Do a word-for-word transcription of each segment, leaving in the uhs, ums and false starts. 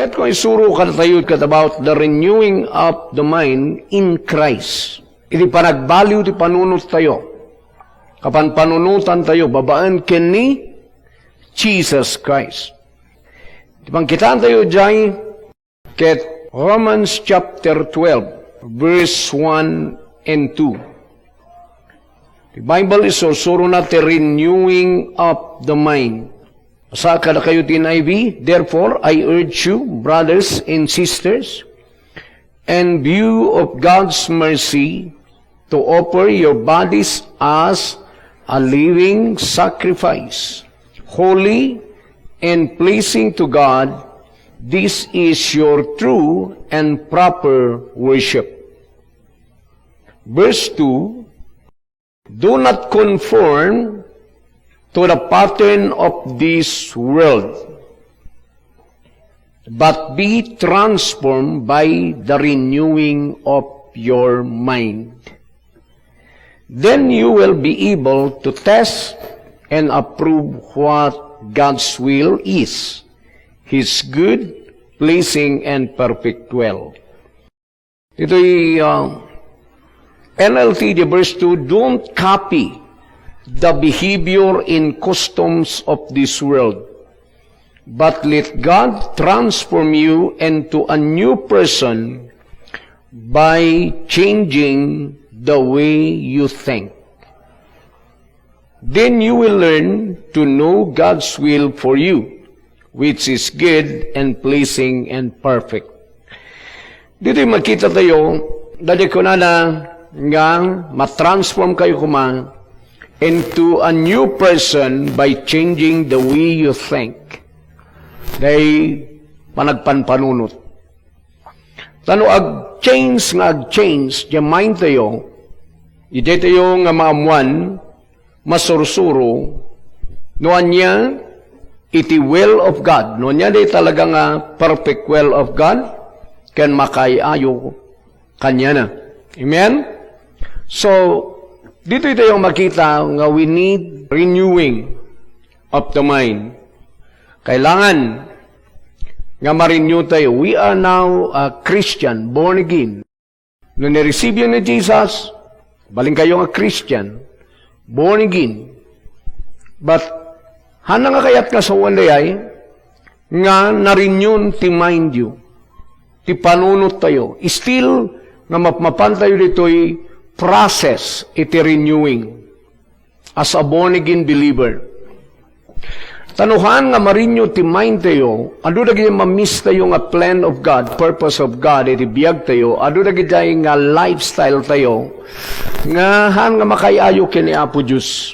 Ket kung isuro kadatayo ket about the renewing of the mind in Christ. Iti panagbaliw ti panunot tayo. Kapanpanunotan tayo babaen ken ni Jesus Christ. Iti pangkitaan tayo jay ket Romans chapter twelve, verse one and two. The Bible is also na the renewing of the mind. Sa kadakayo ti N I V, "Therefore, I urge you, brothers and sisters, in view of God's mercy, to offer your bodies as a living sacrifice, holy and pleasing to God. This is your true and proper worship." Verse two, "Do not conform to the pattern of this world, but be transformed by the renewing of your mind. Then you will be able to test and approve what God's will is, His good, pleasing, and perfect will." Itoy, uh, N L T, the verse two, "Don't copy the behavior and customs of this world, but let God transform you into a new person by changing the way you think. Then you will learn to know God's will for you, which is good and pleasing and perfect." Ditoy makita tayo, dadi kunana nga matransform kayo koma into a new person by changing the way you think. Day panagpanpanunot. Ta no ag-change nga ag-change ti mind tayo, idiay tayo nga maammuan, masursuro, no ania iti will of God, no ania di talaga nga perfect will of God, ken makaay-ayo kaniana. Amen? So, ditoy tayo makita nga we need renewing of the mind. Kailangan nga ma-renew tayo. We are now a Christian, born again. No ni-receive yo ni Jesus, balin kayo nga Christian, born again. But, hana nga kayat nga sawen dayay, nga na-renew ti mind yo, ti panunot tayo. Still, nga mapmapan tayo ditoy process iti renewing as a born-again believer. Ta no haan nga ma-renew ti mind tayo, adu dagiti ma-miss tayo nga plan of God, purpose of God iti biag tayo, adu dagiti nga lifestyle tayo, nga haan nga makaay-ayo ken ni Apo Dios.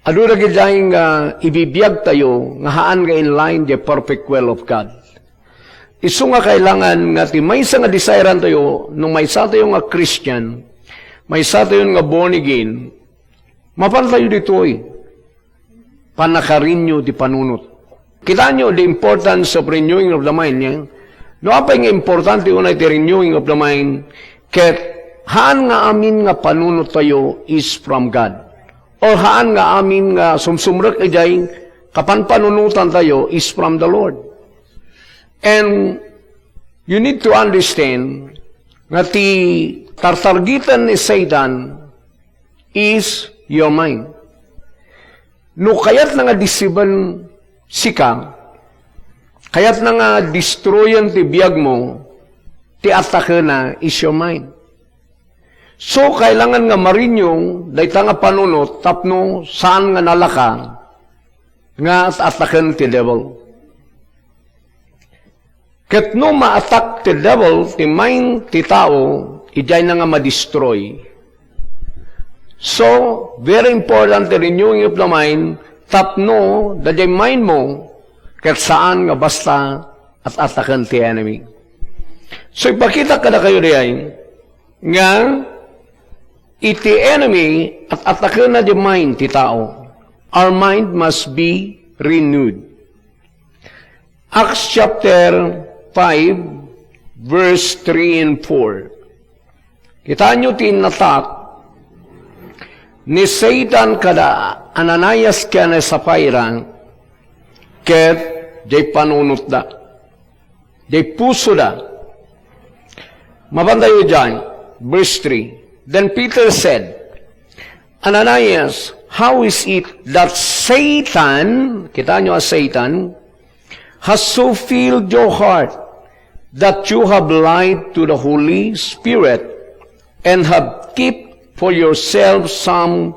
Adu dagiti nga ibibiag tayo, nga haan nga in line the perfect will of God. Isu nga kailangan nga ti maysa nga desirean tayo, no maysa tayo nga Christian, maysa tayo nga born again, mapan tayo ditoy, pannaka-renew ti panunot. Kitaenyo the importance of renewing of the mind, eh? No apay nga importante unay ti renewing of the mind, ket haan nga amin nga panunot tayo is from God. Or haan nga amin nga sumsumrek idiay kapanpanunotan tayo is from the Lord. And you need to understand nga ti tartargitan ni Satan is your mind. No kayatna nga deceiven sika, kayatna nga destroyen ti biag mo, ti atakena is your mind. So, kailangan nga ma-renew dayta nga panunot tapno saan nga nalaka nga ataken ti devil. Ket no ma-attack ti devil ti mind ti tao, idiayna nga ma-destroy. So, very important ti renewing of the mind tapno daydiay mind mo ket saan nga basta at-ataken ti enemy. So, ipakita kadakayo diay nga iti enemy at-atakena di mind ti tao. Our mind must be renewed. Acts chapter five, verse three and four. Kitaenyo ti innatak ni Satan kada Ananias ken Safira ket diay panunotda. Diay pusoda. Mapantayo diay, verse three. Then Peter said, "Ananias, how is it that Satan," kita nyo a Satan, "has so filled your heart that you have lied to the Holy Spirit and have kept for yourself some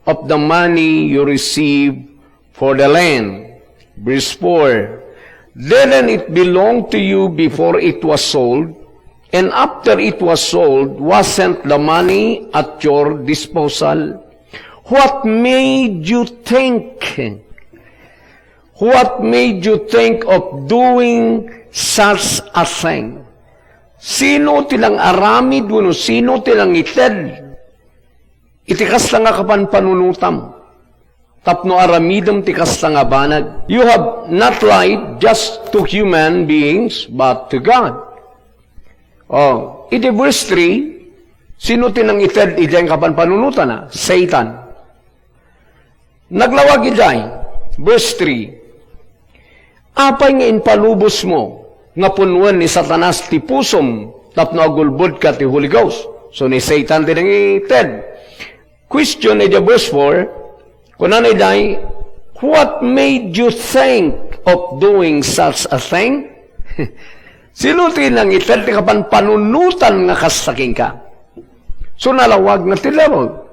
of the money you received for the land." Verse four, "Didn't it belong to you before it was sold? And after it was sold, wasn't the money at your disposal? What made you think? What made you think of doing such a thing?" Sino ti nang-aramid wenno sino ti nangited iti kasta nga kapanpanunotam tapno aramidem ti kasta nga banag? You have not lied just to human beings, but to God. Oh, iti verse three, sino ti nangited idiay kapanpanunotana? Satan. Naglawag idiay, verse three, "Apay nga impalubosmo nga punnoen ni Satanas ti pusom tapno agulbodka ti Holy Ghost?" So, ni Satan ti nangited. Question idiay verse four, kunana idiay, "What made you think of doing such a thing?" Sino ti nangited ti kapanpanunotan nga kasta kenka? So, nalawag nga ti Diablo.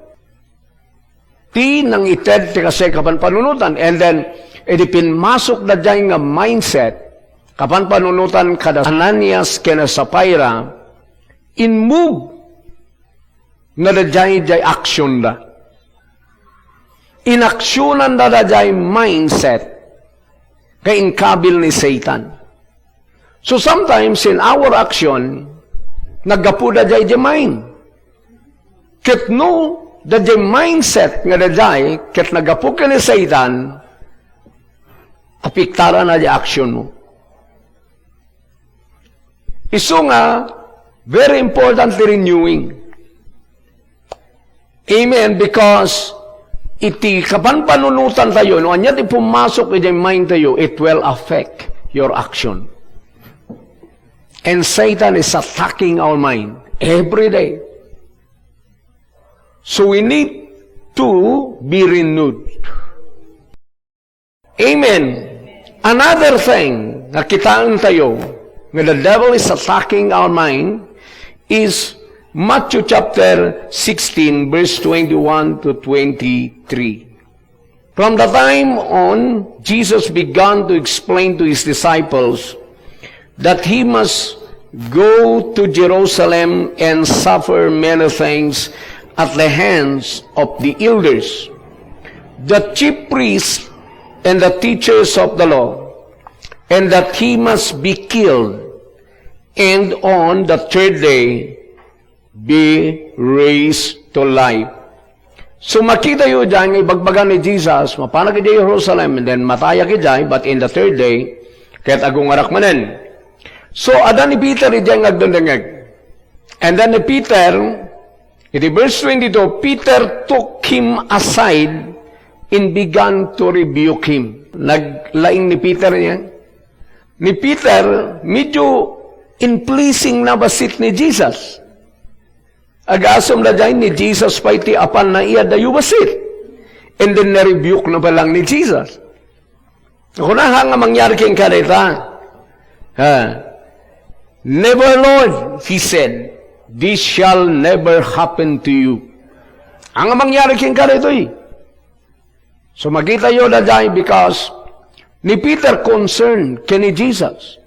Ti nangited ti kasay kapanpanunotan. And then, idi pinmasok daydiay nga mindset, kapanpanunotan kada Ananias ken Sapphira, in-move na daydiay diay action da. Inaksyonanda daydiay mindset nga inkabil ni Satan. So sometimes in our action, naggapu daydiay diay mind. Ket no, daydiay mindset nga daydiay, ket naggapu ken ni Satan, apektarana diay action mo. Isu nga, very important ti renewing. Amen. Because iti kapanpanunotan tayo, no ania ti pumasok iti mind tayo, it will affect your action. And Satan is attacking our mind every day. So we need to be renewed. Amen. Another thing nga kitaen tayo nga the devil is attacking our mind is Matthew chapter sixteen, verse twenty-one to twenty-three. From the time on, Jesus began to explain to his disciples that he must go to Jerusalem and suffer many things at the hands of the elders, the chief priests, and the teachers of the law, and that he must be killed, and on the third day be raised to life. So, makitayo diay nga ibagbaga ni Jesus, mapanak idiay Jerusalem, and then matayak idiay, but in the third day, ket agungarak manen. So, adda ni Peter idiay nga agdengdengngeg. And then ni Peter, iti verse twenty-two, Peter took him aside and began to rebuke him. Naglaing ni Peter niya. Ni Peter, medyo in-pleasing na bassit ni Jesus. Agasem daydiay ni Jesus pay ti apan na iya dayo bassit. And then, na-rebuke na pay lang ni Jesus. Kuna, "Ha nga mangyari kenka dayta?" Ha? "Never, Lord," he said, "this shall never happen to you." Ha nga mangyari kenka daytoy? So, makitayo daydiay because ni Peter concerned ken ni Jesus.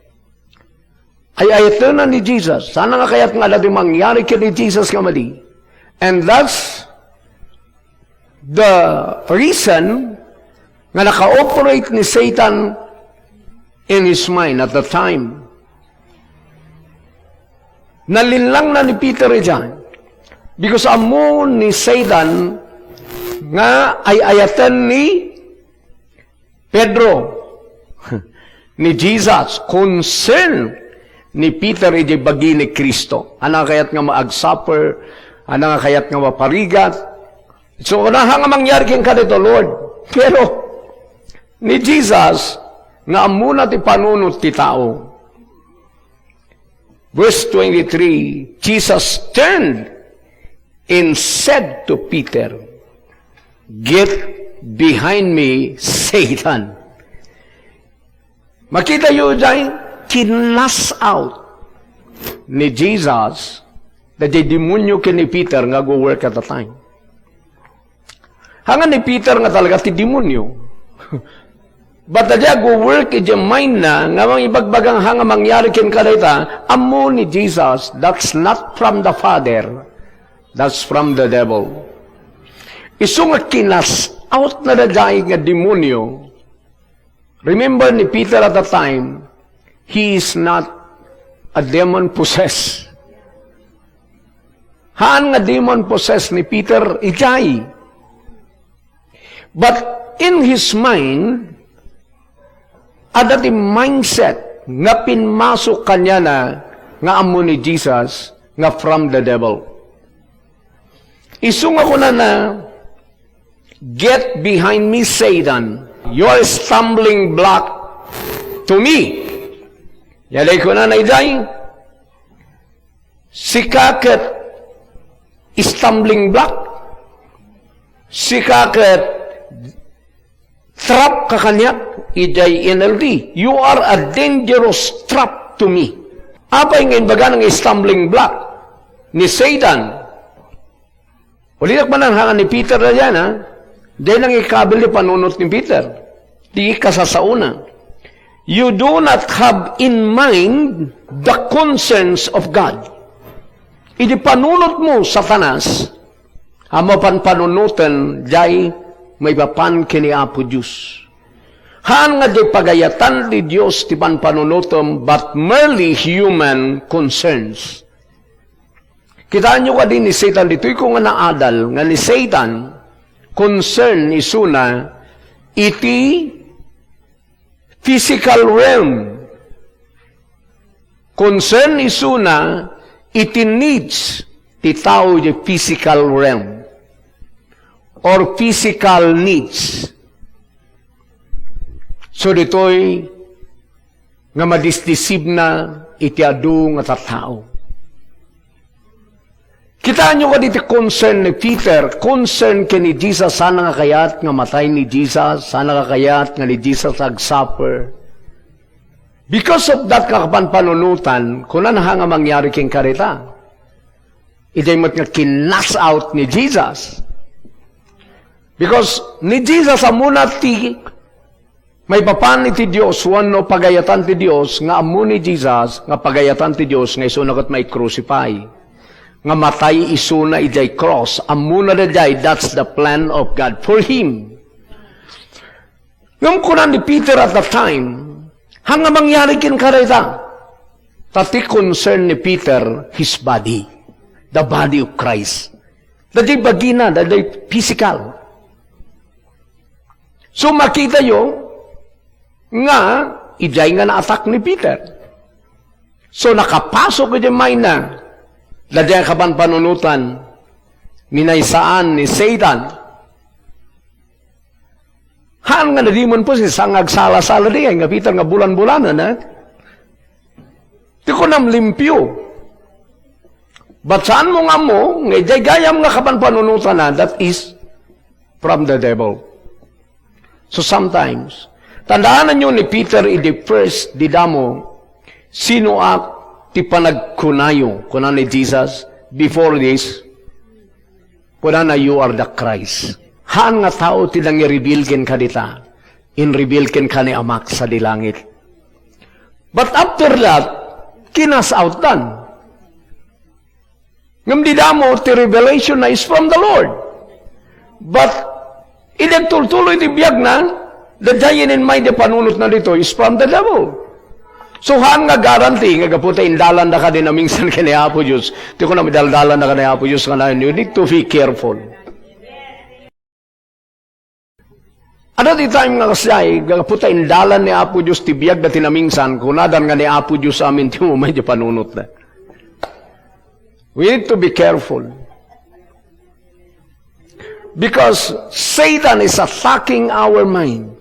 Ay-ayatenna ni Jesus. Saan nga kayat nga adda ti mangyari ken ni Jesus nga madi? And that's the reason nga naka-operate ni Satan in his mind at the time. Nalinlang na ni Peter idiay. Because ammo ni Satan nga ay-ayaten ni Pedro, ni Jesus, concern ni Peter iti bagi ni Cristo. Ania nga kayat nga ma-, ag-suffer, ania nga kayat nga maparigat. So, kuna, "Ha nga mangyari kenka dayta, Lord?" Pero, ni Jesus, nga ammona ti panunot ti tao, Verse twenty-three, Jesus turned and said to Peter, "Get behind me, Satan." Makita yo jay, kinlass out ni Jesus dayjay demonio ken ni Peter nga go-work at the time. Hangan ni Peter nga talaga ti demonio. But dayjay go-work iti mind na nga mangibagbaga nga mangyari ken kadayta, ammo ni Jesus, that's not from the Father, that's from the devil. Isu nga kinas out na dayjay nga demonio, remember ni Peter at the time, he is not a demon possessed. Haan nga demon possessed ni Peter idiay. But in his mind, adda ti mindset nga pinmasok kaniana nga ammo ni Jesus nga from the devil. Isu nga kunana, "Get behind me, Satan. You're a stumbling block to me." Dayjay kunana idiay, "Sika ket stumbling block. Sika ket trap ka kaniak," idiay N L T. "You are a dangerous trap to me." Apay nga imbaga nga stumbling block ni Satan? Ulitek manen, hangan ni Peter daydiay, ha? Daydiay nangikabil ti panunot ni Peter. Ti kasasaona, you do not have in mind the concerns of God. Idi panunotmo, Satanas, a mapan panunoten, diay maipapan ken ni Apo Dios. Haan nga diay pagayatan ti Dios ti panpanunotem, but merely human concerns. Kitaenyo kadi ni Satan, ditoy ko nga naadal nga ni Satan, concern isuna iti physical realm. Concern isuna iti needs ti tao iti physical realm or physical needs. So ditoy nga madisdisibna iti adu nga tattao. Kitaenyo kadi ti concern ni Peter, concern ken ni Jesus, sana nga kayat nga matay ni Jesus, sana nga kayat nga ni Jesus agsuffer. Because of that kapanpanunotan, kunana nga mangyari ken karita. Idiay met nga kinlass out ni Jesus. Because ni Jesus ammona ti maipapan iti Dios wenno pagayatan ti Dios, nga ammo ni Jesus nga pagayatan ti Dios nga isuna ket mai-crucify. Nga matay isuna idiay cross. Ammona daydiay, that's the plan of God for him. Ngem kuna ni Peter at that time, "Haan nga mangyari ken karita?" Ta ti concern ni Peter, his body, the body of Christ. Daydiay bagina, daydiay physical. So, makitayo nga idiay nga naatak ni Peter. So, nakapasok iti mind na, daydiay kapanpanunotan, minaysaan ni Satan. Haan nga nadimon po si sang agsala-sala diay nga Peter nga bulan-bulanen, ha? Ti kunam limpio. But saanmo nga ammo nga idiay gayam nga kapanpanunotana, that is from the devil. So sometimes, tandaananyo ni Peter idi first didamo, sinoak ti panagkunayo, kuna ni Jesus, before this, kunana, "You are the Christ." Haan nga tao ti nangi-reveal kenka dita. In-reveal kenka ni Amak sadi langit. But after that, kinas out dan. Ngem didamo ti revelation na is from the Lord. But idi agtultuloy ti biagna, the giant in mind, the panunotna dito is from the devil. So, haan nga guarantee nga gapu ta indalanda kadi namingsan ken ni Apo Dios. Ti kunam, idaldalanda ken ni Apo Dios nga na, you need to be careful. Adda ti time nga kasdiay, gapu ta indalan ni Apo Dios ti biagda ti namingsan, kunadan nga ni Apo Dios amin ti umay di panunotda. We need to be careful. Because Satan is attacking our mind.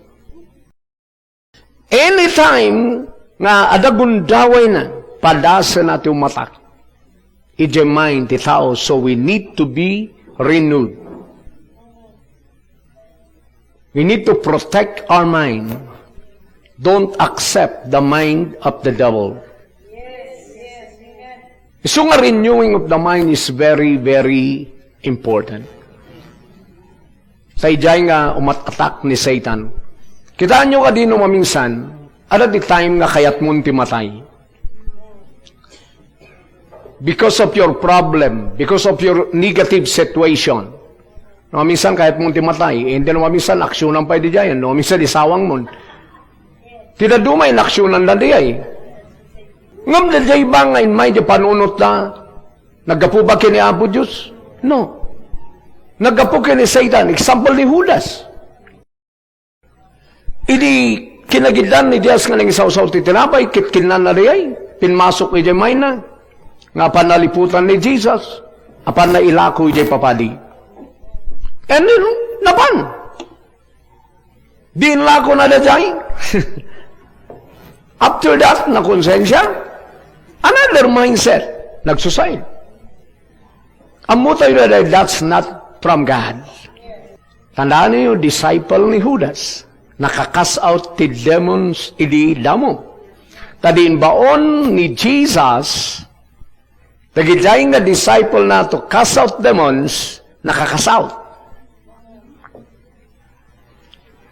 Anytime nga adda gundawayna, padasena ti umatak idiay mind ti tao. So we need to be renewed. We need to protect our mind. Don't accept the mind of the devil. Isu nga renewing of the mind is very, very important. Ta idiay nga umat-atak ni Satan. Kitaenyo kadi no maminsan, adda ti time nga kayatmon ti matay. Because of your problem, because of your negative situation. No, minsan kayatmon ti matay, and then maminsan aksyonan pay diay, no, minsan isawangmon. Ti dadduma, inaksyonan da diay. Ngem daydiay ba nga immay di panunotda, naggapu ba ken ni Apo Dios? No. Naggapu ken ni Satan. Example ni Judas. Idi kinagiddan ni Dios nga nangisawsaw ti tinapay, kitkinnanna diay, pinmasok idiay mindna, nga apan naliputan ni Jesus, apan nailako idiay papadi. And then, napan. Di inlako na daydiay. After that, nakonsensia. Another mindset. Nagsuicide. Ammo tayo na that's not from God. Tandaan niyo, disciple ni Judas. Nakakast out ti demons idi damo. Ta di imbaon ni Jesus, dagiti nga disciple na to cast out demons, nakakast out.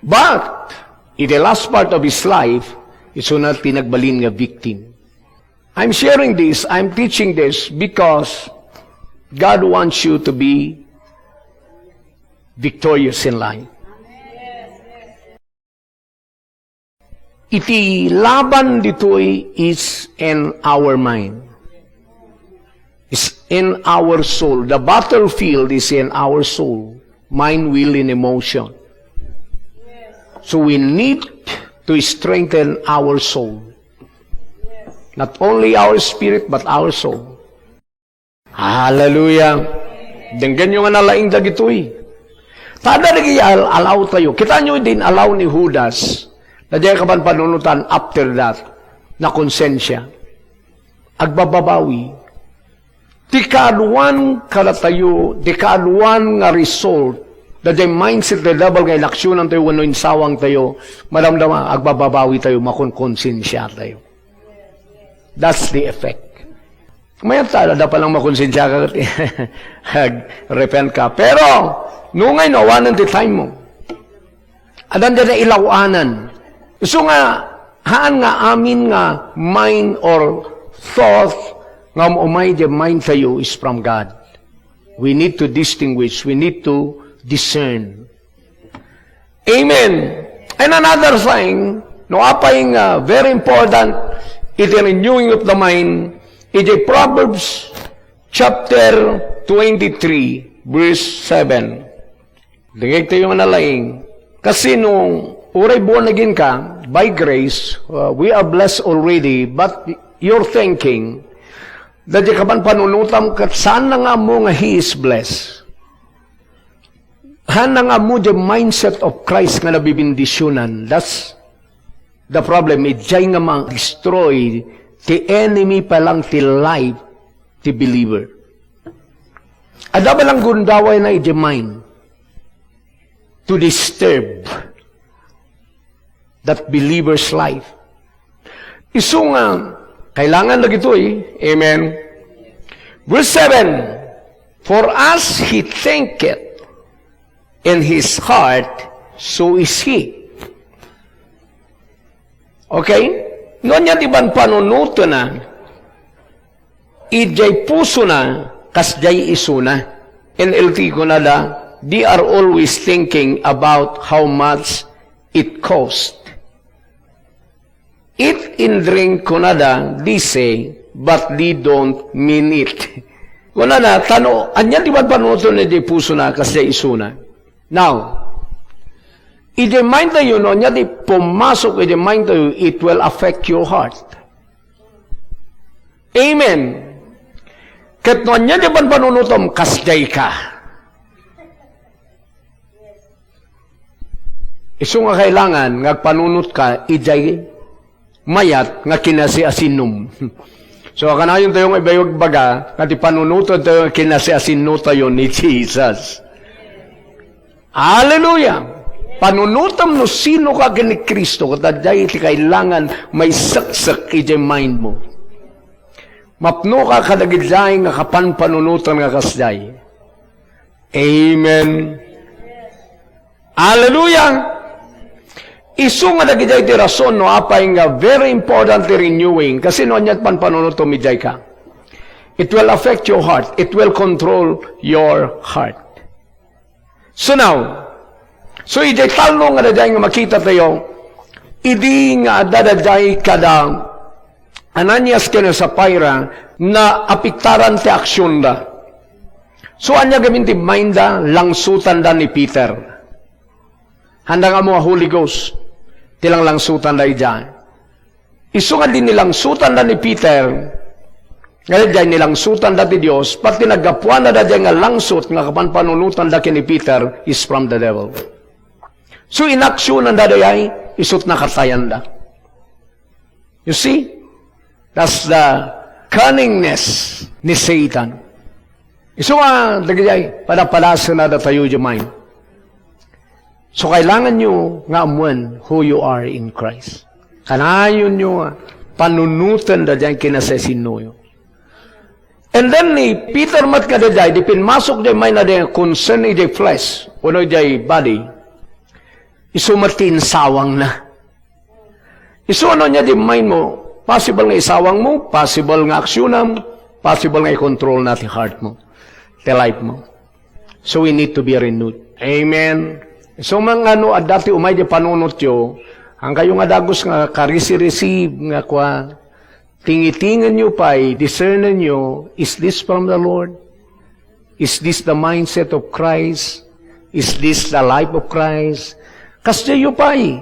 But, in the last part of his life, isuna ti nagbalin nga victim. I'm sharing this, I'm teaching this because God wants you to be victorious in life. Iti laban ditoy is in our mind. Is in our soul. The battlefield is in our soul. Mind, will, and emotion. So we need to strengthen our soul. Not only our spirit, but our soul. Hallelujah. Denggenyo nga nalaing dagitoy. Tada dagiti al-, alaw tayo. Kita nyo din alaw ni Judas. Na diay kapan panunutan after that. Na konsensia. Agbababawi. Ti kaaduan kadatayo, ti kaaduan nga result, daydiay mindset ti devil nga inaksyonan tayo wenno insawang tayo, madamdama, agbababawi tayo, makonkonsensia tayo. That's the effect. Mayat ta, adda pa lang makonsensia ka, ag-repent ka. Pero, no ngay no, awanen ti time mo. Addan dayta ilaw-anan. Isu nga, haan nga amin nga mind or thought nga um-, umay di mind tayo is from God. We need to distinguish. We need to discern. Amen. And another thing, no, apay nga very important, iti renewing of the mind, iti Proverbs chapter twenty-three, verse seven. Dengngeg tayo nga nalaing. Kasi no, uray born again ka, by grace, uh, we are blessed already, but your thinking, daydiay kapan panunutam ket saan na nga ammo nga he is blessed. Haan na nga ammo the mindset of Christ nga nabibendisyonan. That's the problem. Idiay nga ma-destroy ti enemy pa lang ti life ti believer. Adda ba lang gundaway na iti mind to disturb that believer's life? Isu nga, kailangan dagitoy. Amen. Verse seven, "For as he thinketh in his heart, so is he." Okay? No, ania ti ban-, panunotna, idiay pusona, kasdiay isuna. N L T kunada, "They are always thinking about how much it cost." "Eat and drink," kunada, "they say, but they don't mean it." Kunada, tano, ania ti ban-, panunoten idiay pusona, kasdiay isuna. Now, idiay mind tayo, no, ania ti pumasok idiay mind tayo, it will affect your heart. Amen. Ket no ania ti ban-, panunotem, kasdiay ka. Isu nga kailangan nga agpanunot ka idiay mayat nga kinasiasinom. So, kanayon tayo nga ibagbaga nga ti panunoten tayo nga kinasiasinno tayo ni Jesus. Hallelujah! Panunotam no sino ka ken ni Cristo, ket adda iti kailangan maiseksek idiay mind mo. Mapno ka kadagiti nga kapan panunotan nga kasdiay. Amen. Hallelujah! Isu nga dagiti ti rason no apay nga very important ti renewing. Kasi no aniat panpanunotem idiay ka, it will affect your heart. It will control your heart. So now, so idiay talno nga daydiay nga makita tayo, idi nga adda daydiay kada Ananias ken Sapphira, naapektaran ti aksionda. So, ania gamin ti mind da? Langsotanda ni Peter. Handa nga mo a Holy Ghost, ti langlangsotanda idiay. Isu nga di nilangsotanda ni Peter, nga diay nilangsotanda ti Dios, pati naggapuana daydiay nga langsot nga kapanpanunotanda ken ni Peter is from the devil. So, inaksionanda dayay, isut nakatayanda. You see? That's the cunningness ni Satan. Isu nga, dagijay, padapadasenda datayo diay mind. So, kailangan nyo nga ammuen who you are in Christ. Kanayon nyo nga panunoten daydiay kinasiasinnoyo. And then ni Peter met nga daydiay, di pinmasok diay mind na diay concern idiay flesh, wenno idiay body. Isu met ti insawangna. Isu ano nia di mind mo, possible nga isawang mo, possible nga aksionam, possible nga i-control na ti heart mo, ti life mo. So we need to be renewed. Amen. So, man nga no, adda ti umay di panunotyo, ang kayo nga dagus nga karisi-receive nga kwa, tingitingan nyo pay, discernan nyo, is this from the Lord? Is this the mindset of Christ? Is this the life of Christ? Kasdiay pay.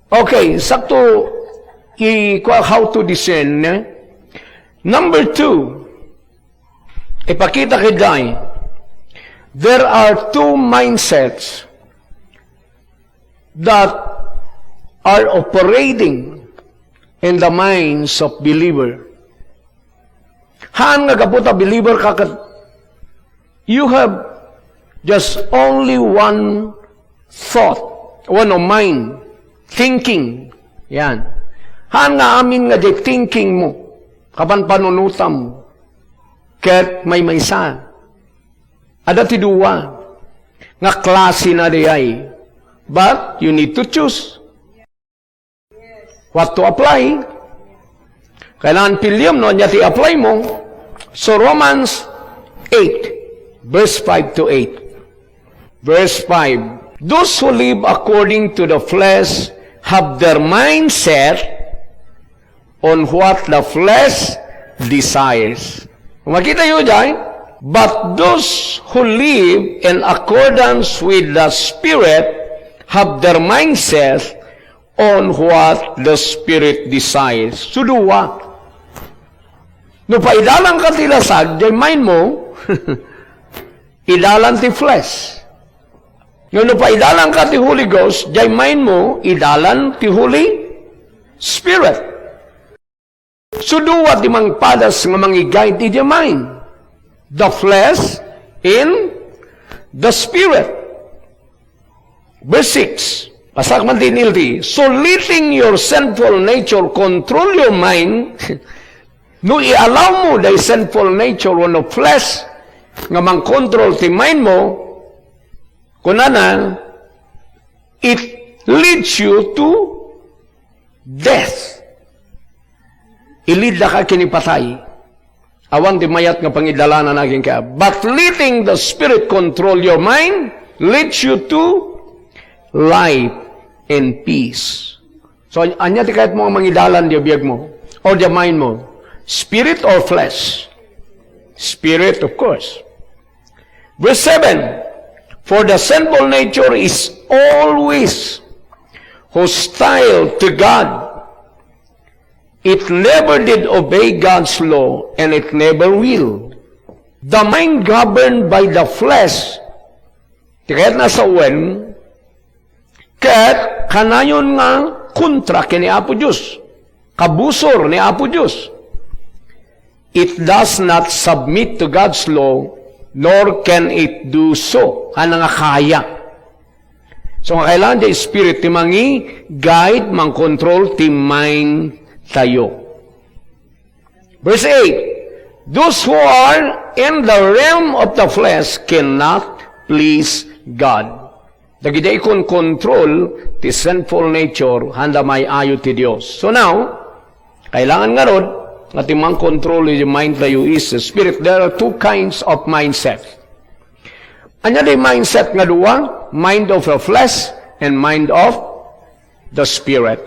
Okay, sakto, i-, how to discern, eh? Number two, ipakita kay Day, there are two mindsets that are operating in the minds of believer. Haan nga gapu ta believer ka ket you have just only one thought, one of mind, thinking. Yan. Haan nga amin nga di thinking mo, kapanpanunotam, ket maymaysa. Adda ti dua nga klase na diay. But you need to choose what to apply. Kailangan piliam no ania ti apply mo. So Romans eight, verse five to eight. Verse five, those who live according to the flesh have their mindset on what the flesh desires. Makita yo diay? But those who live in accordance with the Spirit have their mindset on what the Spirit desires. So, dua. No paidalan ka ti lasag, diay mind mo, idalan ti flesh. No, no paidalan ka ti Holy Ghost, diay mind mo, idalan ti Holy Spirit. So, dua ti mangpadas nga mangiguide idiay mind. The flesh and the spirit. Verse six. Pasak man ti N L T. So, letting your sinful nature control your mind, no i-allow mo diay sinful nature wenno flesh nga mangkontrol ti mind mo, kunana, it leads you to death. Ilidda ka ken ni patay. Awan ti mayat nga pangidalanan aginka. But letting the Spirit control your mind leads you to life and peace. So, ania ti kayat mo nga mangidalan diay biag mo? Or diay mind mo? Spirit or flesh? Spirit, of course. Verse seven, for the sinful nature is always hostile to God. It never did obey God's law, and it never will. The mind governed by the flesh, ti kayatna sawen, ket kanayon nga kontra ken ni Apo Dios, kabusor ni Apo Dios. It does not submit to God's law, nor can it do so. Haan nga kaya. So, nga kailangan ti Spirit ti mangi-guide, mangkontrol ti mind tayo. Verse eight, "Those who are in the realm of the flesh cannot please God." Dagiti ikon-control ti sinful nature, haan da maayo ti Dios. So now, kailangan ngarud nga ti mangkontrol iti mind tayo is the Spirit. There are two kinds of mindset. Ania di mindset nga dua? Mind of the flesh and mind of the Spirit.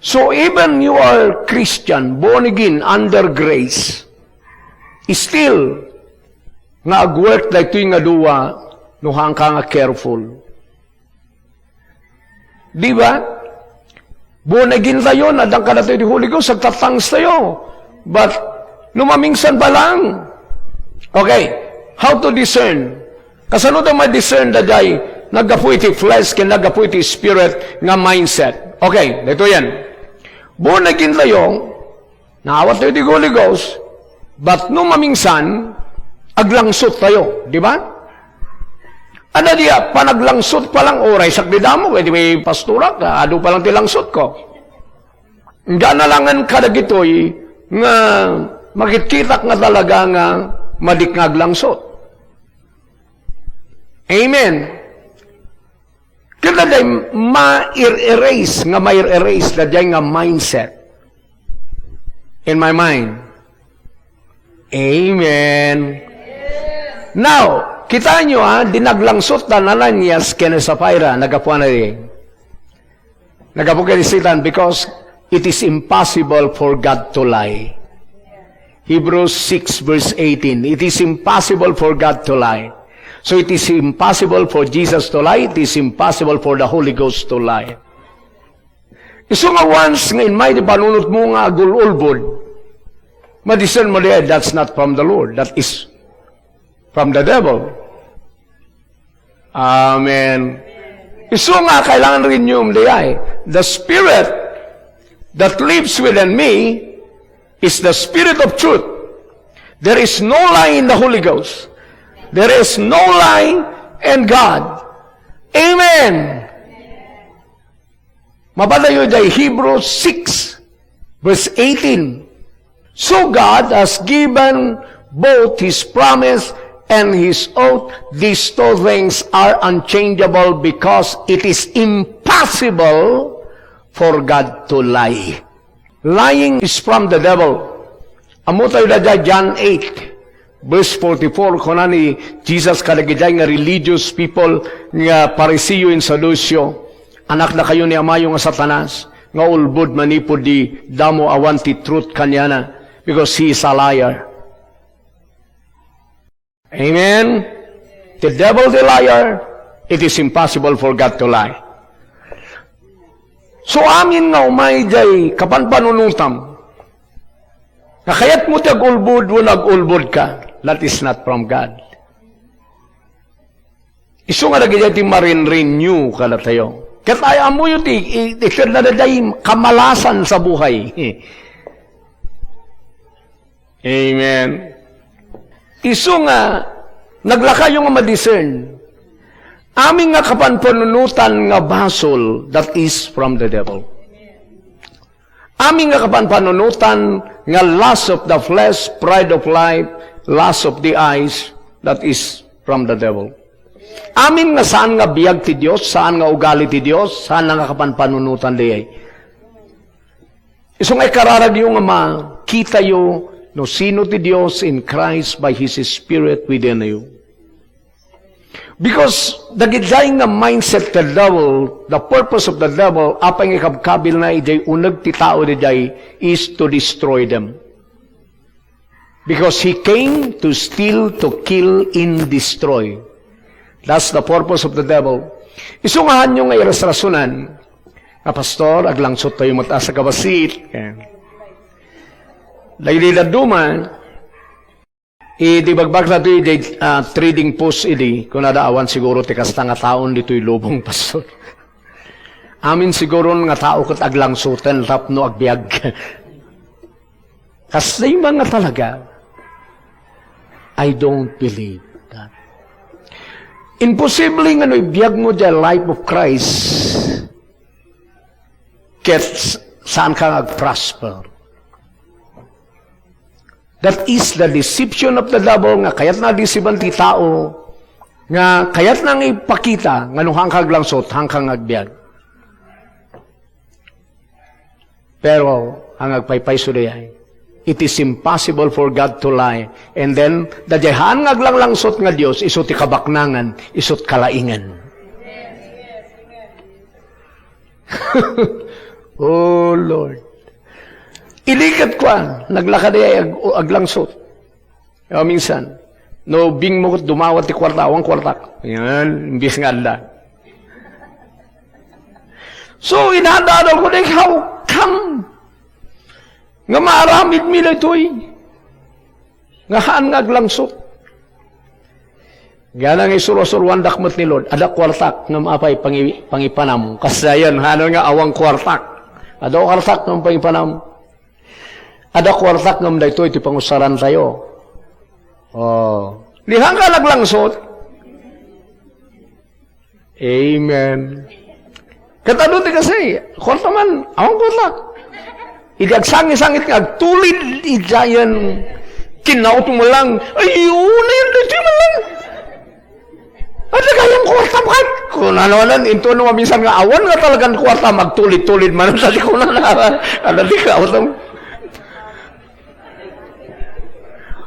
So even you are Christian, born again, under grace, still nga agwork daytoy nga dua no haanka nga careful. Di ba? Born again tayo, nadangka daytoy ti Holy Ghost, agtatangs tayo. But, no mamingsan pa lang. Okay, how to discern? Kasano da ma-discern daydiay naggapu iti flesh ken naggapu iti spirit nga mindset? Okay, daytoyen. Born again tayo, naawat tayo ti Holy Ghost, but no mamingsan, aglangsot tayo, di ba? Ano dia, panaglangsot pa lang, oray sakdi damo, kaya di may pastorak, adu pa lang ti langsot ko. Gana langan kadagitoy nga makitkitak nga talaga nga madik nga aglangsot. Amen. Kita day ma-erase, nga ma-erase, daydiay nga mindset in my mind. Amen. Now, kita nyo ha, dinaglangsot na Ananias ken Sapphira, nagapuan na di. Nagapu ken Satan because it is impossible for God to lie. Hebrews six verse eighteen, "It is impossible for God to lie." So it is impossible for Jesus to lie, it is impossible for the Holy Ghost to lie. Isu nga once nga immay ti panunot mo nga agul-ulbod, madiscern mo di, "That's not from the Lord, that is from the devil." Amen. Isu nga kailangan renew diay. The Spirit that lives within me is the Spirit of truth. There is no lie in the Holy Ghost. There is no lie in God. Amen. Mapadayo diay Hebrews six, verse eighteen. So God has given both His promise and His oath. These two things are unchangeable because it is impossible for God to lie. Lying is from the devil. Ammo tayo daydiay John eight, verse forty-four, kuna ni Jesus kadagiti nga religious people nga Pariseo and Saduceo, "Anakdakayo ni amayo nga Satanas, nga ulbod manipud di damo awan ti truth kaniana, because he is a liar." Amen? The devil is a liar, it is impossible for God to lie. So, amin nga umay diay kapanpanunotam, nga kayatmo ti agulbod wenno agulbodka, that is not from God. Isu nga dagiti ti marin-renew kadatayo. Ket ay, ammoyo ti, i-, itedna daydiay kamalasan sa buhay. Amen. Isu nga, naglakayo nga madiscern. Amin nga kapanpanunotan nga basol, that is from the devil. Amin nga kapanpanunotan nga lust of the flesh, pride of life, lust of the eyes, that is from the devil. Amin nga saan nga biag ti Dios, saan nga ugali ti Dios, saan nga kapanpanunotan diay. Isu nga ikararagyo nga makitayo no sino ti Dios in Christ by His Spirit within you. Because dagiti nga mindset ti devil, the purpose of the devil, apay nga ikabkabilna idiay uneg ti tao diay is to destroy them. Because he came to steal, to kill, and destroy. That's the purpose of the devil. Isu nga haanyo nga irasrasonan, nga, "Pastor, aglangsot tayo met a sa kabasit." Dagiti dadduma, idi bagbagta ti, ah, trading post idi, kunada, "Awan siguro ti kasta nga taon ditoy lubong, Pastor." Amin siguron nga tao ket aglangsoten tapno agbiag. Kasdi man nga talaga, I don't believe that. Imposible nga no ibiagmo diay life of Christ, ket saanka nga agprosper. That is the deception of the devil nga kayatna disiban ti tao, nga kayatna nga ipakita nga no haanka aglangsot, haanka nga agbiag. Pero, ang agpaypayso diay, it is impossible for God to lie. And then, daydiay haan nga aglangsot nga Dios, isu ti kabaknangan, isu't kalaingan. Oh, Lord. Idi ket kuan, naglaka diay ag-, aglangsot. Ah, minsan, no bingmo ket dumawat ti kuarta, awan kuartak. Yan, imbis nga adda. So, inadadal ko, like, how come nga maaramid mi daytoy? Nga haan nga aglangsot. Gana nga isuro-suroandak met ni Lord, adda kuartak ngem apay pangi-, pangipanam. Kasdiay, haan nga awan kuartak. Adda kuartak ngem pangipanam. Adda kuartak ngem daytoy ti pangusarantayo. Oh. Di haanka naglangsot. Amen. Ket adu ti kasi, kuarta man, awan kuartak. Idi agsangit-sangit nga agtulid idiayen, kinautmo lang, "Ay, una yan, daytoy man lang." Adda gayam kuarta, bakit? Kunana, inton no maminsan nga awan nga talagan kuarta, magtulid-tulid man, sa di kunana, adda di ka, utong.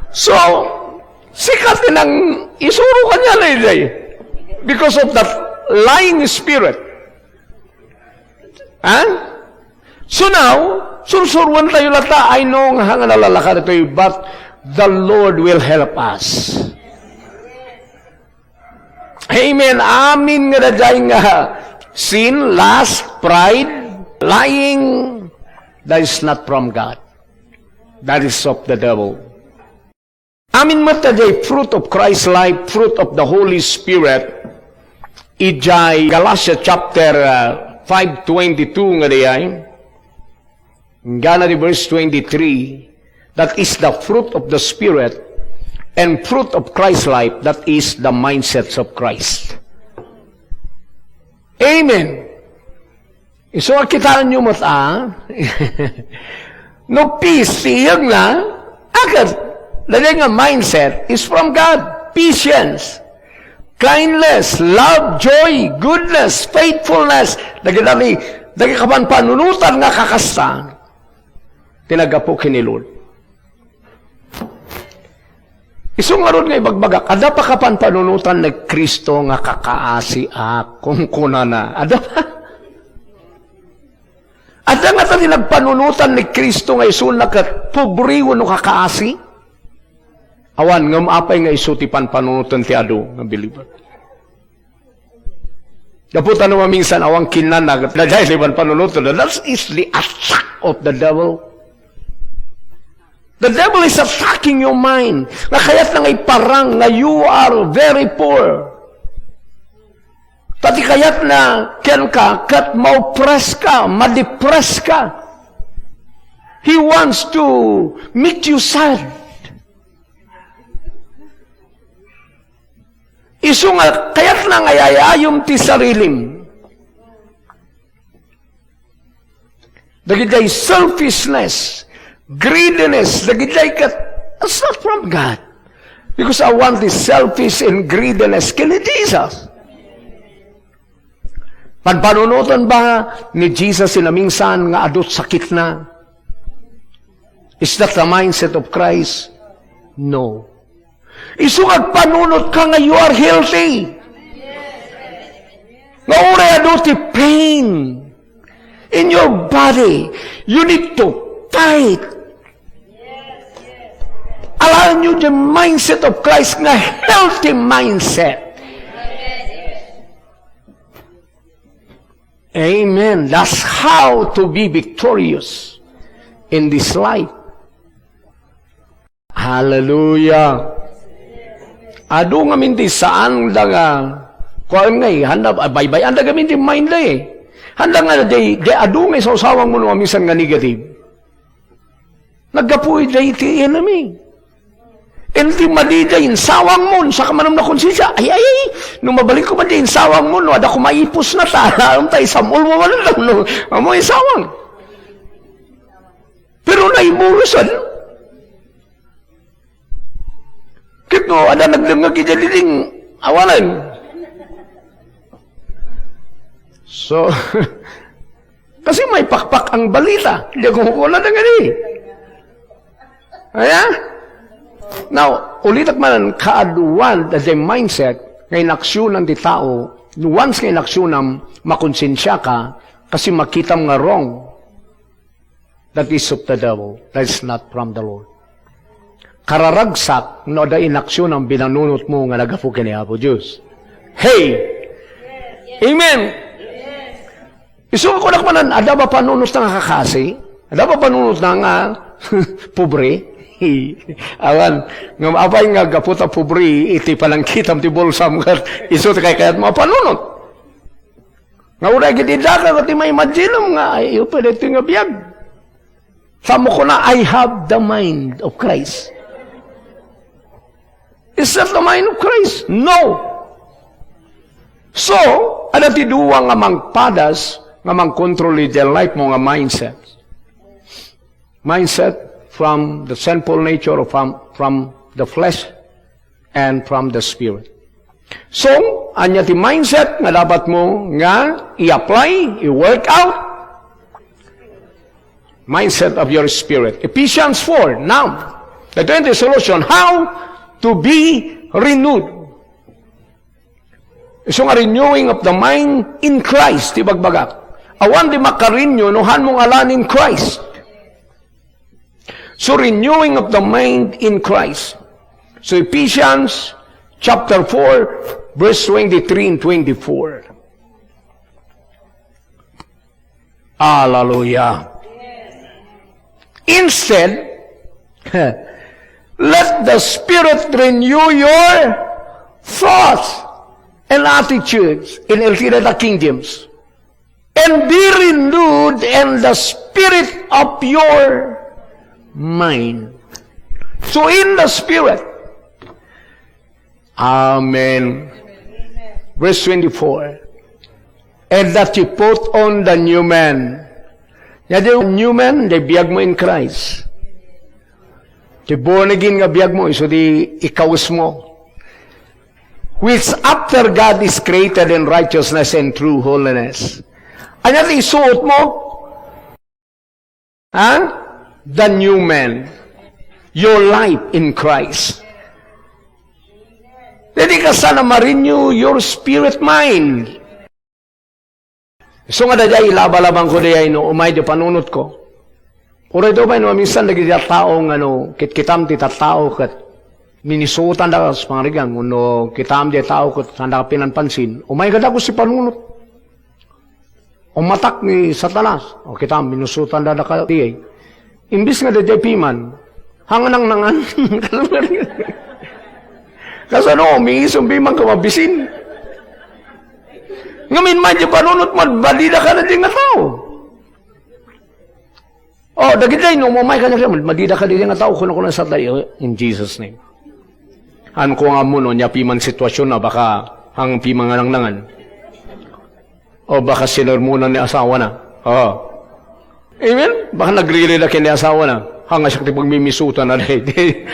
So, sika ti nang isuro kaniana, eh, because of that lying spirit. Ha? So now, sursuruentayo latta, I know nga haan nga nalalaka ditoy, but the Lord will help us. Amen. Amin nga daydiay nga sin, lust, pride, lying, that is not from God. That is of the devil. Amin met daydiay fruit of Christ life, fruit of the Holy Spirit. Idiay Galatia chapter, uh, five twenty-two nga daydiay. Gana di verse twenty-three, that is the fruit of the Spirit, and fruit of Christ life, that is the mindsets of Christ. Amen. Isu a kitaenyo met a, no peace ti iyegna, akat, daydiay nga mindset is from God. Patience, kindness, love, joy, goodness, faithfulness, dagiti, dagiti kapanpanunotan nga kakasta, ti naggapu ken ni Lord. Isu ngarud nga ibagbagak, adda pa kapanpanunotan ni Cristo nga kakaasiak, kunkunana. Adda pa? Adda ngata ti nagpanunotan ni Cristo nga isuna ket pobre wenno kakaasi? Awan, ngem apay nga isu ti panpanunotan ti adu nga believer? Gapu ta no maminsan awan kinana, daydiay ti panpanunotan. That is the attack of the devil. The devil is attacking your mind. Nga kayatna nga iparang nga you are very poor. Ta ti kayatna kenka, ket ma-oppress ka, ma-depress ka. He wants to make you sad. Isu nga kayatna nga ay-ayayom ti sarilim. Dagidiay selfishness, greediness, dagidiay ket, it's not from God. Because awan ti selfish and greediness ken ni Jesus. Panpanunotan ba ni Jesus ti naminsan nga adu ti sakitna? Is that the mindset of Christ? No. Isu nga agpanunot ka nga you are healthy. Nga uray adu ti pain in your body, you need to fight. Alaenyo the mindset of Christ nga healthy mindset. Amen. That's how to be victorious in this life. Hallelujah. Adu ngamin ti saan da nga, kuan nga, eh, handa, ah, baybay-an da ngamin ti mind da, eh. Handa nga, di, di adu nga isawsawang mo no maminsan nga negative. Aggapu idiay ti enemy. Enti madi diay insawangmo, saka manen nakonsensia, ay, ay, ay, no mabalinko man diay insawangmo, no adda koma ipusna, ta alam ta isam-olmo man, no, ammo insawang. Pero naiburusan. Ket no, adda nagdengngeg idiay diding, awanen. So, kasi maipakpak ang balita. Diak kunkunada ngani. Aya? Now, ulitek manen, kaaduan daydiay mindset nga inaksionan ti tao, once nga inaksionam, makonsensia ka, kasi makitam nga wrong. That is of the devil. That is not from the Lord. Kararagsak no adda inaksionam binanunotmo nga naggapu ken ni Apo Dios. Hey! Amen! Isu nga kunak manen, adda ba panunotna nga kakasi? Adda ba panunotna nga pobre? Awan. Ngem apay nga gapu ta pobre iti panangkitam ti bulsam ket isu ti kaykayatmo a panunot? Nga uray ket iddaka ket ima-imaginem nga, "Ay, pwede iti nga biag." Sa mo kuna, "I have the mind of Christ." Is that the mind of Christ? No. So, adda ti dua nga mangpadas, nga mangkontrol iti life mo nga mindset. Mindset from the sinful nature, from, from the flesh, and from the Spirit. So, ania ti mindset nga dapat mo nga i-apply, i-work out? Mindset of your spirit. Ephesians four, now, the twenty solution, how to be renewed. Isu nga renewing of the mind in Christ, ti bagbagak. Awan di makarenew no han mo ngalan in Christ. So, renewing of the mind in Christ. So, Ephesians chapter four, verse twenty-three and twenty-four. Hallelujah. Instead, let the Spirit renew your thoughts and attitudes in Ultimate King James. And be renewed in the spirit of your mind. So in the spirit. Amen. Verse twenty-four. And that you put on the new man. Ania ti new man, ti biag mo in Christ. Ti born again nga biag mo, isu ti ikawes mo. Which after God is created in righteousness and true holiness. Ania ti isuot mo? Ha? The new man. Your life in Christ. Daydi ka sana ma-renew your spirit mind. Isu nga daydiay, ilabalabanko daydiay no umay ti panunotko. Uray to pay no, minsan dagiti tattao nga no, kitkitam ti tattao ket minisutan da kas pangarigan, wenno kitam ti tao ket saan da pinanpansin. Umay kadakus ti panunot. Umatak ni Satanas. O kitam, minusutan da daka diay. Imbis nga daydiay piman, hangnangnangan. Kasano, umiisong piman ka mabisin. Ngamin man, di panunot man, balida ka na di nga tao. Oh, dagiti no, umay ka na, madida ka di nga tao, kuno, kuno sa tayo, in Jesus' name. Ano ko nga mo, no, nia piman sitwasyon na, baka hang piman nga nangnangan. O baka sinermonan ni asawa na. Oh. Amen? Baka nagririda ken ni asawa na. Hanga siak ti pagmimisutan na, daydi.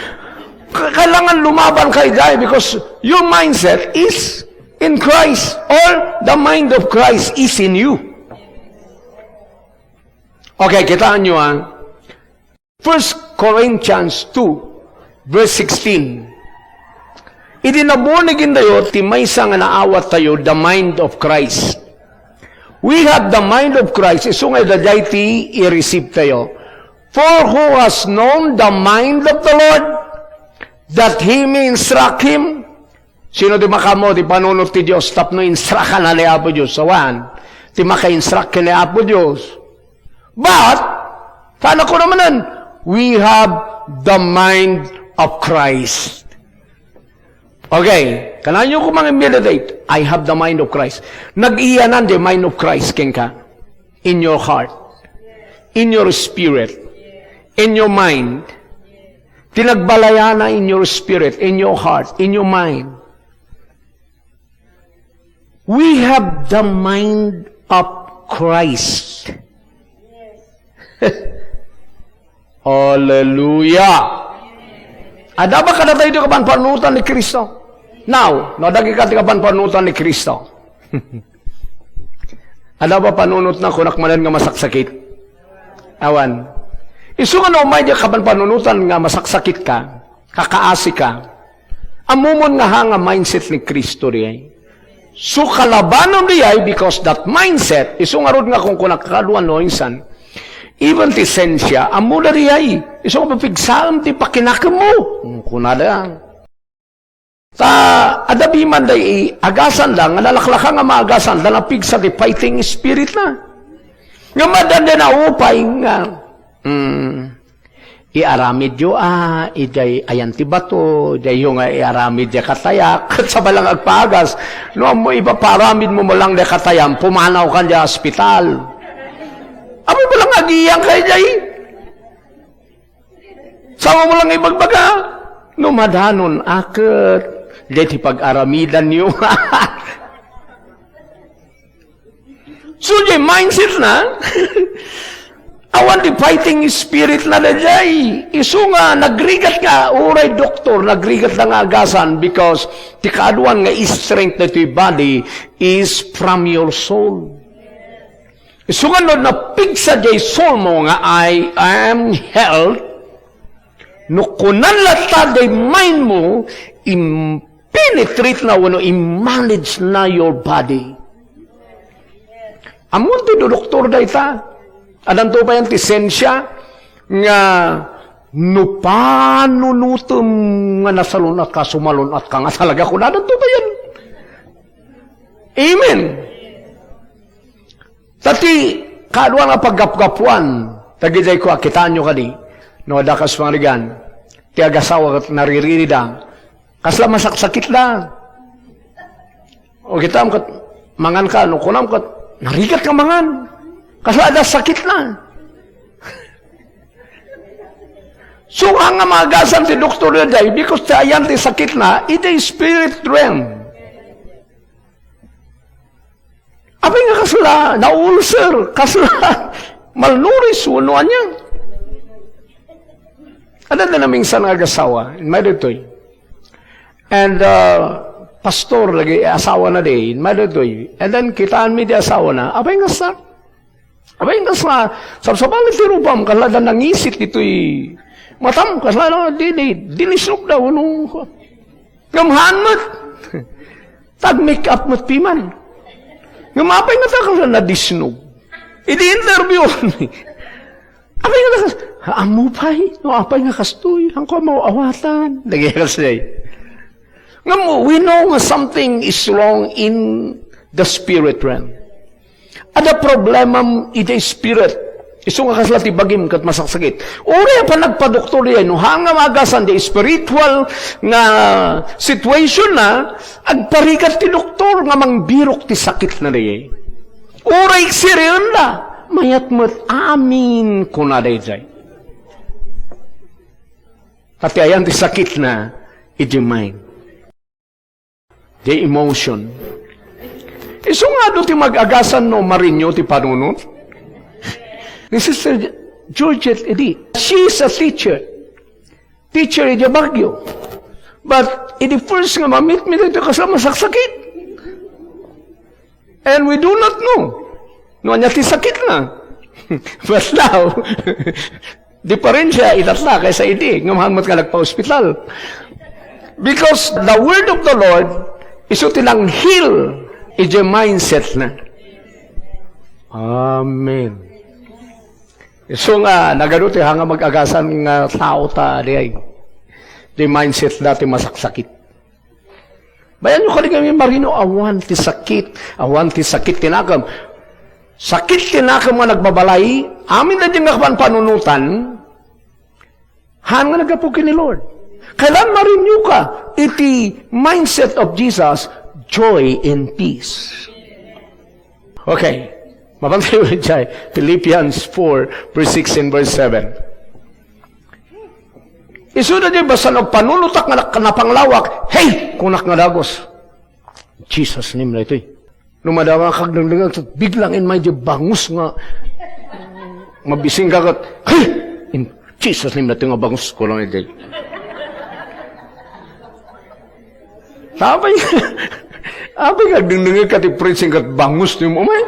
Ka-, kailangan lumaban kayo, daydi, because your mindset is in Christ, or the mind of Christ is in you. Okay, kitaan nyo, ah. First Corinthians two, verse sixteen. Idi na-born again tayo, ti maysa nga naawat tayo, the mind of Christ. We have the mind of Christ, isu nga daydiay ti i-receive tayo. For who has known the mind of the Lord, that he may instruct him? Sino ti makaammo ti panunot ti Dios tapno instructan ni Apo Dios? Awan ti maka-instruct ken ni Apo Dios. But, saan ako naman nun? We have the mind of Christ. Okay, kanayon ko mga meditate, "I have the mind of Christ." Nag-iyanan the mind of Christ kenka. In your heart, in your spirit, In your mind. Ti nagbalayana in your spirit, in your heart, in your mind. We have the mind of Christ. Hallelujah! Adda ba kadatayo ti kapanpanunotan ni Cristo? Now, no, dagiti kapanpanunotan ni Cristo. Adda ba panunotna, kunak manen, nga masaksakit? Awan. Isu nga no, umay di kapanpanunotan nga masaksakit ka, kakaasi ka, ammomon nga ha nga mindset ni Cristo diay. So, kalabanon diay, because that mindset, isu ngarud nga kunkunaka kaduan no insan, even ti sensia, ammo da diay, isu nga papigsaem ti pakinakemmo. Kunada. Ta, adda biman da i-, agasanda, nga nalaklaka nga maagasanda, napigsa ti fighting spirit na. Nga madan da naupay nga, mm, iaramidyo, ah, idiay ayan ti bato, idiay yo nga iaramid diay katayak, ket sabay lang agpaagas, no ammo ipapaaramid mo mo lang diay katayam, pumanaw kan diay ospital. Amoy mo lang agiyan kay diay. Sao mo lang ibagbaga, no madanon, aket, diay ti pag-aramidan yo. So, diay mindset na, awan ti fighting spirit na diay. Isu nga nagrigat nga, uray doktor, nagrigat na nga agasan because ti kaaduan nga strength ditoy body is from your soul. Isu nga no napigsa diay soul mo nga, "I am health," no kunan latta diay mind mo, im-, penetrate na wenno i-manage na your body. Ammon ti doktor dayta. Addanto pay ti sensia nga no panunotem nga nasalun-at ka, sumalun-at ka nga talaga, kuna addanto pay. Amen. Ta ti kaaduan nga paggapgapuan, dagiti kua, kitaenyo kadi, no adda kas pangarigan, ti agasawa ket nariririda, kasla masaksakitda. O kitam ket, mangan ka, no kunam ket, narigat nga mangan. Kasla adda sakitna. So, nga maagasan ti doktor daydiay, because ti ayan ti sakitna, iti spirit realm. Apay nga kasla, na-ulcer, kasla, malnourished, wenno ania. Adda naminsan nga agasawa, immay daytoy. And, uh, pastor, lagi, asawana di, immay daytoy. And then, kitaenmi di asawana, apay nga sa, apay nga sa, sabsabali ti rupam, kasla adda nangisit ditoy matam, kasla, no, di, di, dinisnok daw, no. Ngem haan met. Tag-make up met piman. Ngem apay nga ta kasla nadisnog? Idi interview. Apay nga kas-, ammo pay? No, apay nga kastoy? Haanko a maaw-awatan. Nagkakasay. Ngem, we know nga something is wrong in the spirit realm. Adda problemam iti spirit. Isu nga kasla ti bagim ket masaksakit. Uray a panagpadoktor diay, no haan nga maagasan ti spiritual nga situation na, agparigat ti doktor nga mangbirok ti sakit na diay. Uray iksirien da, mayat met amin, kuna daydiay. Ta ti ayan ti sakit na, iti mind. The emotion. Isu nga adu ti mag-agasan no marinyo ti panunot. Ni Sister Georgette idi, she is a teacher. Teacher idi Baguio. But idi first nga mamit mi dito, kasla masaksakit. And we do not know no ania ti sakit na. But now, Diperensia itatta kaysa idi, ngem haan met nga nagpa-ospital. Because the word of the Lord, isu ti nang-heal iti mindset na. Amen. Isu nga, nagadu ti haan nga mag-agasan nga tao ta, diay. Di mindset da ti masaksakit. Bayanyo kadi nga marino, awan ti sakit, awan ti sakit ti nakem. Sakit ti nakem nga nagbabalay, amin daydi nga panpanunotan, haan nga naggapu ken ni Lord. Kailan marinyo ka iti mindset of Jesus, joy and peace. Okay. Mapantayo idiay Philippians four, verse six and verse seven. Isuda di basta nagpanunotak nga nak-, napanglawak, "Hey!" kunak nga dagus. Jesus name na itoy. No madama kag dengdengag, biglang in may di bangus nga mabising kagat. "Hey!" In Jesus name na ito nga bangus ko lang ito. Apay, apay nga dingdingit ka ti preaching ket bangus ti umay.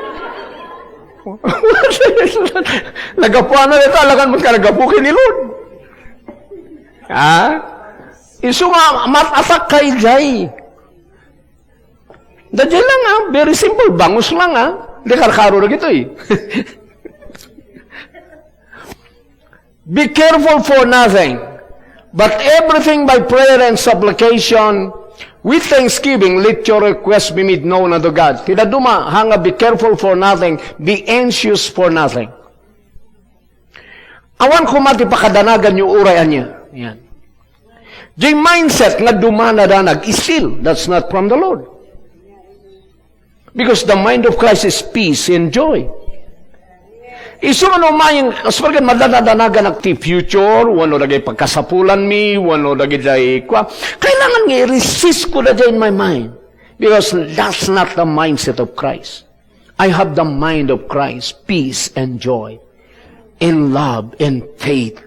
Nagapuan na dita, alakan mo ka nagapu ken ni Lord. Ha? Isu nga, mat-atak ka idiay. Dadiay lang, ah. Very simple. Bangus lang, ah. Di karkaro na gitoy. Be careful for nothing, but everything by prayer and supplication, with thanksgiving, let your request be made known unto God. Ti dadduma, hanga, be careful for nothing, be anxious for nothing. Awan koma ti pakadanagan yo uray ania. Yan. Di mindset nga dumanadanag, still, that's not from the Lord. Because the mind of Christ is peace and joy. Isu nga no mayeng, as pagkat madadanagan ak ti future, wano dagay pagkasapulan mi, wano dagay kua, kailangan nga i-resist ko na in my mind. Because that's not the mindset of Christ. I have the mind of Christ, peace and joy, in love and faith.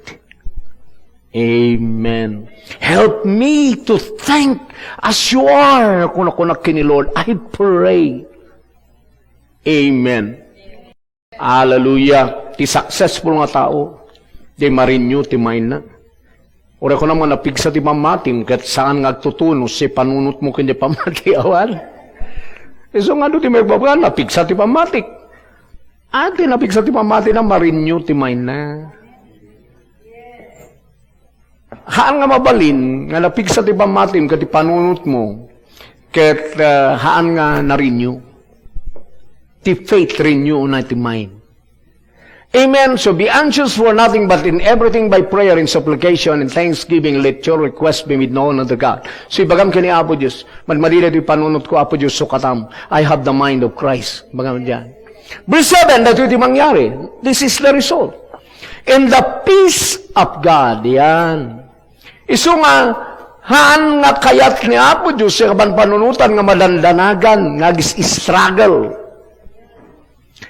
Amen. Help me to think as you are. Kuna-kuna kini Lord, I pray. Amen. Hallelujah. Ti successful nga tao, di ma-renew ti mind na. Uray kunam nga napigsa ti pammatim, ket saan nga agtutunos ti panunotmo ken ti pammati, awan. Isu nga adu ti maibabaga, napigsa ti pammatik. Ah, ti napigsa ti pammatina, ma-renew ti mind na. Haan nga mabalin nga napigsa ti pammatim ket ti panunotmo, ket, ah, haan nga na-renew. Ti faith renew na ti mind. Amen. So be anxious for nothing, but in everything by prayer and supplication and thanksgiving, let your request be made known unto God. So ibagam ken ni Apo Dios, madmadila ti panunotko, Apo Dios, sukatam. I have the mind of Christ. Ibagam diay. Verse seven, daytoy ti mangyari. This is the result. In the peace of God, yan. Isu nga, haan nga kayat ni Apo Dios ti kapanpanunotan nga madandanagan, nga agis-struggle.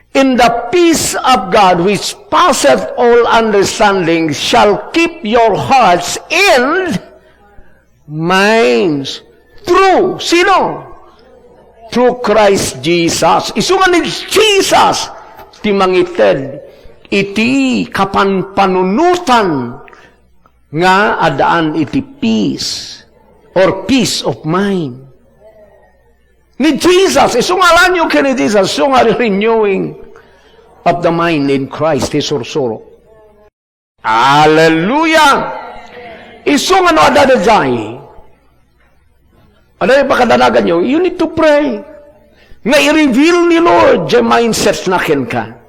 In the peace of God which passeth all understanding shall keep your hearts and minds. Through sino? Through Christ Jesus. Isu nga ni Jesus ti mangited iti kapanpanunotan nga addaan iti peace or peace of mind. Ni Jesus, isu nga alanyo ken ni Jesus, isu nga renewing of the mind in Christ, ti sursuro. Hallelujah! Isu nga no adda daydiay, adda daydiay pakadanagan yo, you need to pray. Nga i-reveal ni Lord, diay mindset na kenka.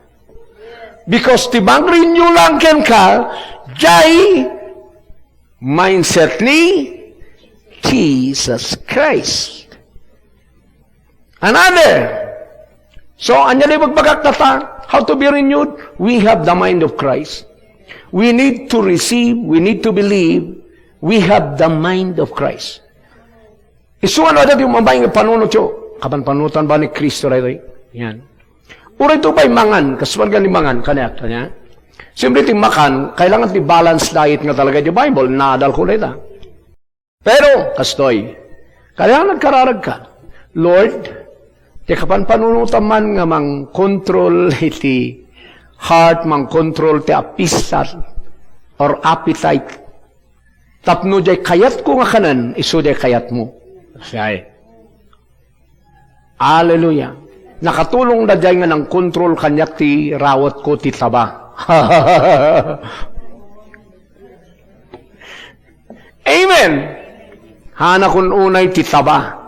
Because ti mang-renew lang kenka, diay mindset ni Jesus Christ. Another. So, ania ti ibagbagak data? How to be renewed? We have the mind of Christ. We need to receive, we need to believe, we have the mind of Christ. Isu nga no adda ti umabay nga panunotyo, kapanpanunotan ba ni Cristo daytoy? Yan. Uray to pay mangan, kas pagani mangan, kaniak, kaniak. Siyempre, ti makan, kailangan ti balanced diet nga talaga ti Bible, naadal ko dayta. Pero, kastoy, kailangan nagkararag ka, Lord, ti kapanpanunotam man nga mang-control iti heart, mang-control ti apisat or appetite. Tapno diay kayatko nga kanen, isu diay kayatmo. Siya. Hallelujah. Nakatulong daydiay nga nang-control kaniak ti rawetko ti taba. Amen. Haanakon unay ti taba.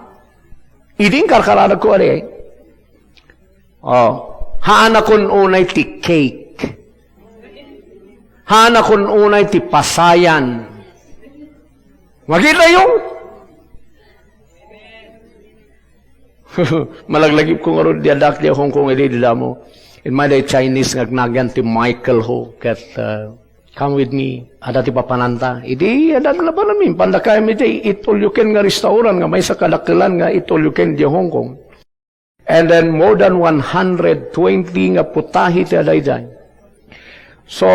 Idi inkarkararagko, adi. Oh, haanakon unay ti cake. Haanakon unay ti pasayan. Makitayo? Malaglagip ko ngarud, di addak di Hong Kong, idi, di damo. Immay day Chinese nga agnagan ti Michael Ho, ket, uh, Come with me. Adda ti papananta. Idi, adda ti napananmi. Pandakaem iti eat all you can nga restaurant nga maysa kadakkelan nga eat all you can di Hong Kong. And then more than one hundred twenty nga putahe ti adda idiay. So,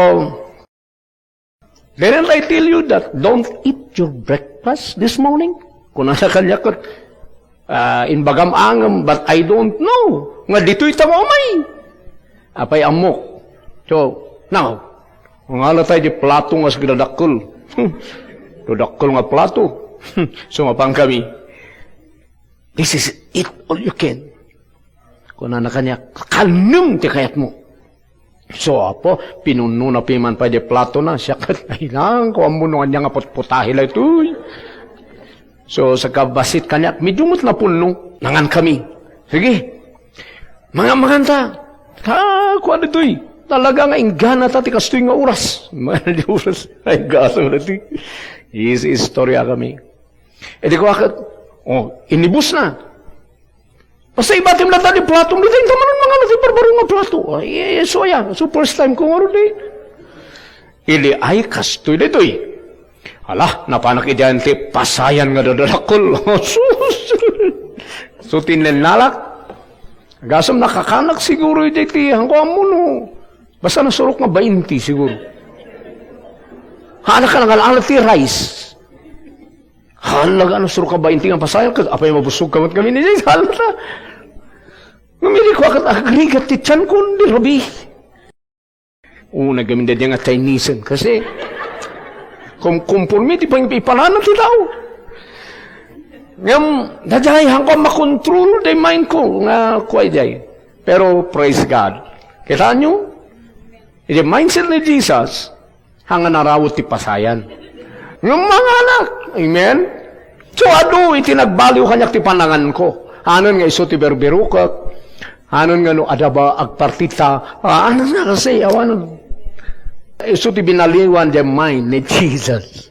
didn't I tell you that don't eat your breakfast this morning? Kunana kaniak, ah, imbagam angem, but I don't know nga ditoy ta maumay. Apay ammok. So, now, ngala tayo di plato nga agdadakkel. Dadakkel nga plato. So, mapan kami. This is it all you can. Kunana kaniak, "Kanem ti kayatmo." So, apo, pinunnona piman pay di platona. Siak ket, "Ay lang, kuammo no ania nga putputahe la itoy." So, sa kabasit kaniak, medyo met napunno. Nangan kami. Sige. Mangan, mangan ta. Ah, kuan itoy. Talaga nga inggana ta ti kastoy nga oras. Mangan di oras. Ay, gaso na ti. Is istorya kami. E di kuaket, oh, inibus na. Basta ibatim la ta di platom, di tayo tamanon mangala ti barbaro nga plato. Ay, eh, so, ayan. So, first time ko nga di. Ili ay kastoy ditoy. Ala, napanak idian ti pasayan nga dadadakkel. Sus! So, tinennalak. Gasam nakakanak siguro iti ti, hangko ammo no. Basta nasurok nga bainti siguro. Haan ka nga ala ti rice. Hala, ano, suro ka bainti nga pasayan, ket apay mabusog ka met kami ni Jay, hala ta. Ngem idi kuaket agrigat ti tiyan ko, di rabi. Una gamin da nga Chinese-en, kasi kum-, kumpormi ti pang-, ipanana ti tao. Ngem, daydiay, hangko makontrol day mind ko, nga kuay day. Pero, praise God. Kita nyo? Iti mindset ni Jesus, Haan nga narawod ti pasayan. Ngem manganak. Amen? So, adu iti nagbaliw kaniak ti panangan ko. Anon nga isu ti birbirokek. Anon nga no adda ba agpartita. Ah, anon nga kasi, awanon. Isu ti binaliwan the mind ni Jesus.